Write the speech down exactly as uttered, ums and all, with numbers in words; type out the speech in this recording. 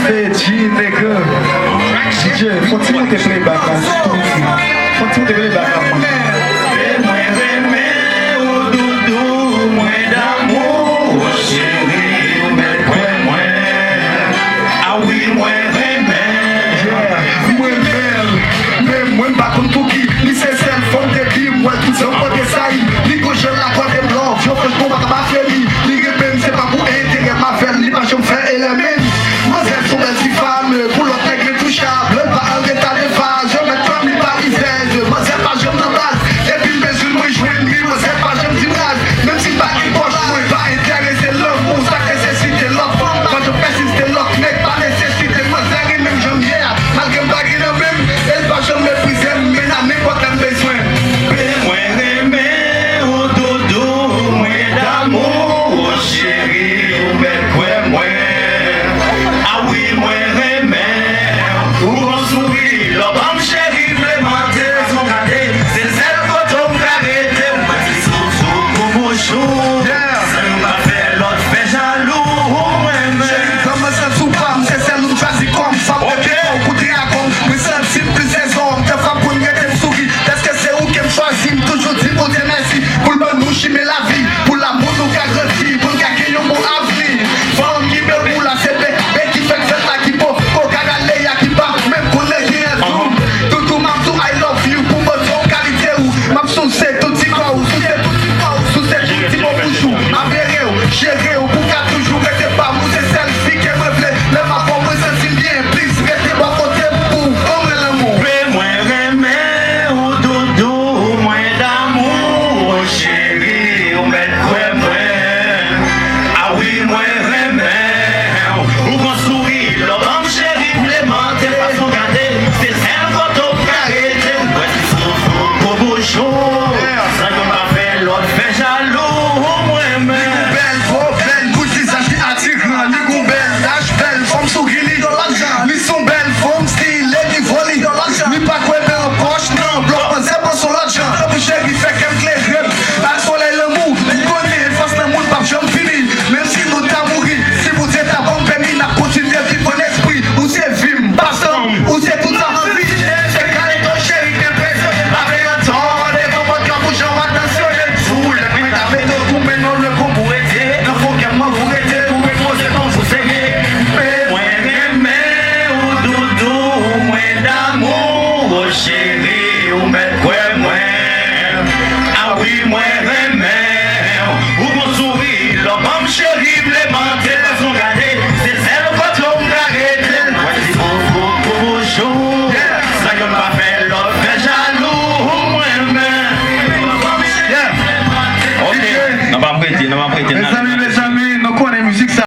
Fedji, nèg. D J, fò ti moute playback la, tou piti. Fò ti moute playback la pou mwen. Mwen renmen ou, doudou, mwen damou, cheri, ou mèt kwè mwen. A wi, mwen renmen. Yeah, mwen renmen l, men mwen m pa konn pouki. Li se sèl fanm depi m wè l, tout sa m pote sa li. Li gon jan l akòde m love, yon franchman w pa ka pa fè li. Li renmen m, se pa pou enterè m avè l, li pa janm fè elèmen. Manzè s on bèl ti fanm, pou lòt nèg li touchab. L pa an reta de faz, yo mèt fanm li pa rizèz. Manzè pa janm nan baz, depi l bezwen mwen jwenn li. Manzè pa janm di m raz, menm si l pa gen pòch, mwen pa enterese lanmou. Sa k nesesite lòt fanm, pa janm pèsiste lòt nèg pa nesesite. Manzè renmen m jan m ye a, malgre m pa gen nan men m. E l pa janm meprize m, men nan nenpòt lè m bezwen. Mwen renmen ou, doudou, mwen damou, cheri, ou mèt kwè mwen. A wi, mwen renmen ou, gon souri lò ban m, cheri, vle mande, fason gade, se sèl kote w m ka rete, mwen ti sousou pou bouchou. Yeah. Sa yo pa fè lòt fè jalou, ou mwen renmen. Cheri, ban m santi w pa m, se sèl ou m chwazi kòm fanm. Ok. Depi w koute akò m, mwen santi m plis sezon. Dèfwa m konn rete m souri, dèske se ou ke m chwazi. M toujou di Bondye mèsi pou l ban nou chimen lavi, pou lanmou nou ka grandi, pou n ka gen yon bon avni. Fanm ki bebe la, se bebe ki fèk fèt la, ki po, koka rale a, ki pa menm konnen ki an tou. Toutou m ap di w I love you pou bòt ou, kalite ou. M ap souse tout ti kò ou, souse tout ti kò ou, souse tout ti bon bouch ou. M ap ere w, jere w, pou w ka toujou rete pa m. Ou se sèl fi ke mwen vle. Lè m ap wè w, mwen santi m byen. Plis rete bò kote m pou w ban mwen lanmou. Mwen renmen ou, doudou, mwen damou, cheri, ou mèt kwè mwen. A wi, mwen renmen ou, gon souri lò ban m, cheri, vle mande, fason gade, se sèl kote w ka rete, mwen ti sousou pou bouchou. Sa yo pa fè lòt fè jalou, ou mwen renmen. Li gon bèl po, bèl bouch, vizaj li atiran, li gon bèl lach, bèl fòm, souri li yon lòt jan. Li s on bèl fanm, style, nivo li yon lòt jan. Li pa kwè nan pòch, nan blòk, manzè panse yon lòt jan. Tanpri cheri, fè kè m klere m. Al solèy lanmou, m konnen fòs lanmou n p ap janm fini. Menm si nou ta mouri, si Bondye ta ban m pèmi, n ap kontinye viv an espri. Ou se vi m, pasan m, ou se tout sa m anvi. Se kale to cheri, kenbe, pa fè antò, devan pòt kè m pou jan w atansyone. Sou lè mwen ta mete w kou, men non le kou pou rete. Nan fon kè m an pou rete, pou repoze ton sou serye. Mwen renmen ou, doudou, mwen damou, o cheri, ou mèt kwè mwen. A wi, mwen renmen ou, gon souri lò ban m, cheri, vle mande, fason gade, se sèl kote w m ka rete. Mwen ti bobo pou bouch ou. Sa yo pa fè lòt fè jalou, ou mwen renmen. Yeah. Ok, nan pa m rete, nan pa m rete, nan